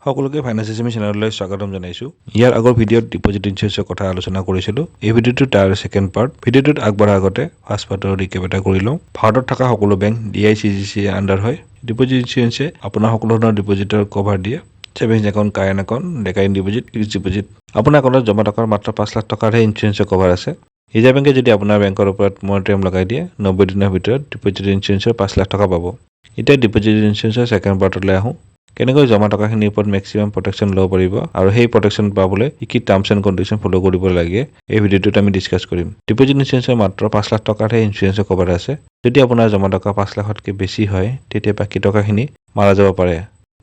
সকলোকে finance SME চেনেললৈ স্বাগতম জনাইছোঁ। ইয়াৰ আগৰ ভিডিঅ'ত ডিপ'জিট ইঞ্চুৰেঞ্চৰ কথা আলোচনা কৰিছিলোঁ। এই ভিডিঅ'টো তাৰ ছেকেণ্ড পাৰ্ট। ভিডিঅ'টোত আগবঢ়াৰ আগতে ফাৰ্ষ্ট পাৰ্টৰ ৰিকেপ এটা কৰি লওঁ। ভাৰতত থকা সকলো বেংক ডিআইচিজিচি আণ্ডাৰ হয়। ডিপ'জিট ইঞ্চুৰেঞ্চে আপোনাৰ সকলো ধৰণৰ ডিপ'জিটৰ কভাৰ দিয়ে, savings account, current account, recurring deposit, fixed deposit। আপোনাৰ একাউণ্টত জমা টকাৰ মাত্ৰ 5 লাখ টকাৰহে ইঞ্চুৰেঞ্চৰ কভাৰ আছে। ৰিজাৰ্ভ বেংকে যদি আপোনাৰ বেংকৰ ওপৰত মৰেটৰিয়াম লগাই দিয়ে, 90 দিনৰ ভিতৰত ডিপ'জিট ইঞ্চুৰেঞ্চৰ 5 লাখ টকা পাব। এতিয়া ডিপ'জিট ইঞ্চুৰেঞ্চৰ ছেকেণ্ড পাৰ্টলৈ আহোঁ। কেনেকৈ জমা টকাখিনিৰ ওপৰত মেক্সিমাম প্ৰটেকশ্যন ল'ব পাৰিব আৰু সেই প্ৰটেকশ্যন পাবলৈ কি কি টাৰ্মছ এণ্ড কণ্ডিশ্যন ফ'ল' কৰিব লাগে, এই ভিডিঅ'টোত আমি ডিছকাছ কৰিম। ডিপ'জিট ইঞ্চুৰেঞ্চৰ মাত্ৰ 5 লাখ টকাৰহে ইঞ্চুৰেঞ্চৰ কভাৰ আছে। যদি আপোনাৰ জমা টকা 5 লাখতকৈ বেছি হয়, তেতিয়া বাকী টকাখিনি মাৰা যাব পাৰে।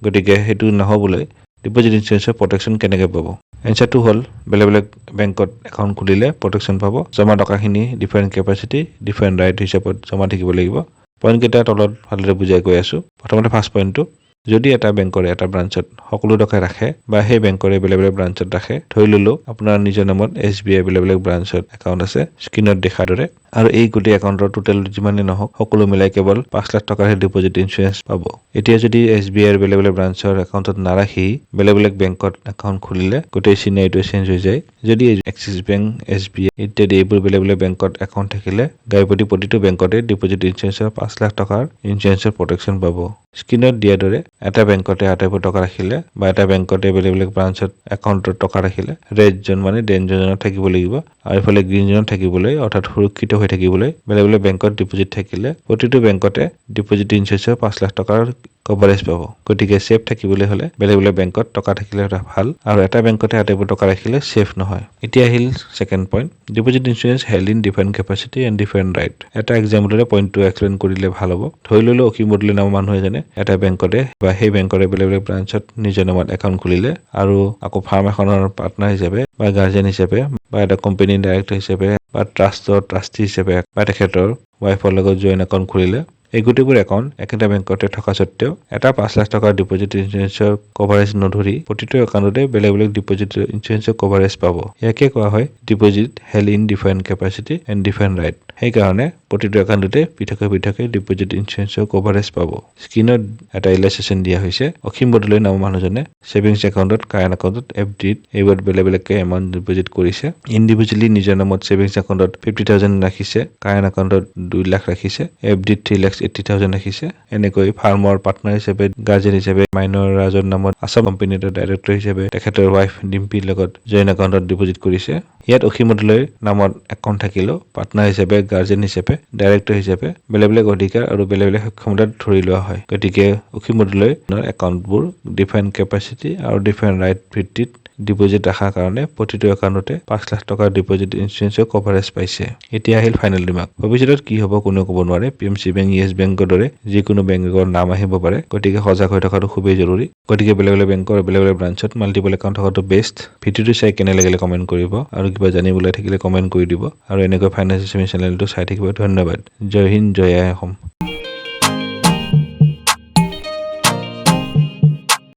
গতিকে সেইটো নহ'বলৈ ডিপ'জিট ইঞ্চুৰেঞ্চৰ প্ৰটেকশ্যন কেনেকৈ পাব? এনচাৰটো হ'ল, বেলেগ বেলেগ বেংকত একাউণ্ট খুলিলে প্ৰটেকশ্যন পাব। জমা টকাখিনি ডিফাৰেণ্ট কেপাচিটি, ডিফাৰেণ্ট ৰাইট হিচাপত জমা থাকিব লাগিব। পইণ্টকেইটা তলত ভালদৰে বুজাই গৈ আছোঁ। প্ৰথমতে ফাৰ্ষ্ট পইণ্টটো, যদি এটা বেংকৰে এটা ব্ৰাঞ্চত সকলো টকা ৰাখে বা সেই বেংকৰে বেলেগ বেলেগ ব্ৰাঞ্চত ৰাখে। ধৰি ল'লোঁ আপোনাৰ নিজৰ নামত এছবিআই বেলেগ বেলেগ ব্ৰাঞ্চত একাউণ্ট আছে স্ক্ৰীণত দেখাৰ দৰে আৰু এই গোটেই একাউণ্টৰ টোটেল যিমানেই নহওক, সকলো মিলাই কেৱল 5 লাখ টকাৰহে ডিপ'জিট ইঞ্চুৰেঞ্চ পাব। এতিয়া যদি এছবিআইৰ বেলেগ বেলেগ ব্ৰাঞ্চৰ একাউণ্টত নাৰাখি বেলেগ বেলেগ বেংকত একাউণ্ট খুলিলে গোটেই চিনাৰিটো চেঞ্জ হৈ যায়। যদি এক্সিছ বেংক, এছবিআই ইত্যাদি এইবোৰ বেলেগ বেলেগ বেংকত একাউণ্ট থাকিলে গাইপতি প্ৰতিটো বেংকতে ডিপ'জিট ইঞ্চুৰেঞ্চৰ 5 লাখ টকাৰ ইঞ্চুৰেঞ্চৰ প্ৰটেকশ্যন পাব। স্ক্ৰীণত দিয়াৰ দৰে এটা বেংকতে আটাইবোৰ টকা ৰাখিলে বা এটা বেংকতে বেলেগ বেলেগ ব্ৰাঞ্চত একাউণ্টত টকা ৰাখিলে ৰেড জ'ন মানে ডেঞ্জাৰ জ'নত থাকিব লাগিব আৰু ইফালে গ্ৰীণ জ'নত থাকিবলৈ, অৰ্থাৎ সুৰক্ষিত হৈ থাকিবলৈ বেলেগ বেলেগ বেংকত ডিপ'জিট থাকিলে প্ৰতিটো বেংকতে ডিপ'জিট ইঞ্চুৰেঞ্চৰ 5 লাখ টকাৰ কভাৰেজ পাব। গতিকে ছেফ থাকিবলৈ হ'লে বেলেগ বেলেগ বেংকত টকা থাকিলে এটা ভাল আৰু এটা বেংকতে আটাইবোৰ টকা ৰাখিলে ছেফ নহয়। এতিয়া আহিল second point, deposit insurance held in different capacity and different right। এটা এক্সাম্পলেৰে পইণ্টটো এক্সপ্লেইন কৰিলে ভাল হ'ব। ধৰি ল'লোঁ অসীম বদলি নামৰ মানুহ এজনে এটা বেংকতে বা সেই বেংকৰে বেলেগ বেলেগ ব্ৰাঞ্চত নিজৰ নামত একাউণ্ট খুলিলে আৰু আকৌ ফাৰ্ম এখনৰ পাৰ্টনাৰ হিচাপে বা গাৰ্জেন হিচাপে বা এটা কোম্পানীৰ ডাইৰেক্টৰ হিচাপে বা ট্ৰাষ্টৰ ট্ৰাষ্টি হিচাপে বা তেখেতৰ ৱাইফৰ লগত জইণ্ট একাউণ্ট খুলিলে। এই গোটেইবোৰ একাউণ্ট একেটা বেংকতে থকা স্বত্তেও এটা 5 লাখ টকাৰ ডিপ'জিট ইঞ্চুৰেঞ্চৰ কভাৰেজ নধৰি প্ৰতিটো একাউণ্টতে বেলেগ বেলেগ ডিপ'জিট ইঞ্চুৰেঞ্চৰ কভাৰেজ পাব। ইয়াকে কোৱা হয় deposit held in different capacity and different right। সেইকাৰণে প্ৰতিটো একাউণ্টতে পৃথকে পৃথকে ডিপ'জিট ইঞ্চুৰেঞ্চৰ কভাৰেজ পাব। স্ক্ৰীণত এটা ইলাষ্ট্ৰেশ্যন দিয়া হৈছে। অসীম বৰদলৈ নামৰ মানুহজনে ছেভিংছ একাউণ্টত, কাৰেণ্ট একাউণ্টত, এফডিত এইবোৰত বেলেগ বেলেগকৈ এমাউণ্ট ডিপ'জিট কৰিছে। ইণ্ডিভিজুৱেলি নিজৰ নামত ছেভিংছ একাউণ্টত 50,000 ৰাখিছে, কাৰেণ্ট একাউণ্টত 2 লাখ ৰাখিছে, এফডিত 3,80,000 ৰাখিছে। এনেকৈ ফাৰ্মৰ পাৰ্টনাৰ হিচাপে, গাৰ্জেন হিচাপে মাইনৰ ৰাজৰ নামত আছাম কোম্পানী এটাৰ ডাইৰেক্টৰ হিচাপে তেখেতৰ ৱাইফ ডিম্পীৰ লগত জইণ্ট একাউণ্টত ডিপ'জিট কৰিছে। ইয়াত অসীম বৰদলৈৰ নামত একাউণ্ট থাকিলেও পাৰ্টনাৰ হিচাপে, গাৰ্জেন হিচাপে, ডাইৰেক্টৰ হিচাপে বেলেগ বেলেগ অধিকাৰ আৰু বেলেগ বেলেগ সক্ষমতাত ধৰি লোৱা হয়। গতিকে অসীম বৰদলৈৰ একাউণ্টবোৰ ডিফাৰেণ্ট কেপাচিটি আৰু ডিফাৰেণ্ট ৰাইট ভিত্তিত ডিপ'জিট ৰখাৰ কাৰণে প্ৰতিটো একাউণ্টতে 5 লাখ টকাৰ ডিপ'জিট ইঞ্চুৰেঞ্চৰ কভাৰেজ পাইছে। এতিয়া আহিল ফাইনেল ৰিমাৰ্ক। ভৱিষ্যতত কি হ'ব কোনেও ক'ব নোৱাৰে। পিএমচি বেংক, য়েছ বেংকৰ দৰে যিকোনো বেংকৰ নাম আহিব পাৰে। গতিকে সজাগ হৈ থকাটো খুবেই জৰুৰী। গতিকে বেলেগ বেলেগ বেংকৰ বেলেগ বেলেগ ব্ৰাঞ্চত মাল্টিপল একাউণ্ট থকাটো বেষ্ট। ভিডিঅ'টো চাই কেনে লাগিলে কমেণ্ট কৰিব আৰু কিবা জানিবলৈ থাকিলে কমেণ্ট কৰি দিব আৰু এনেকৈ ফাইনেন্স এছএমই চেনেলটো চাই থাকিব। ধন্যবাদ। জয় হিন্দ, জয় আই অসম।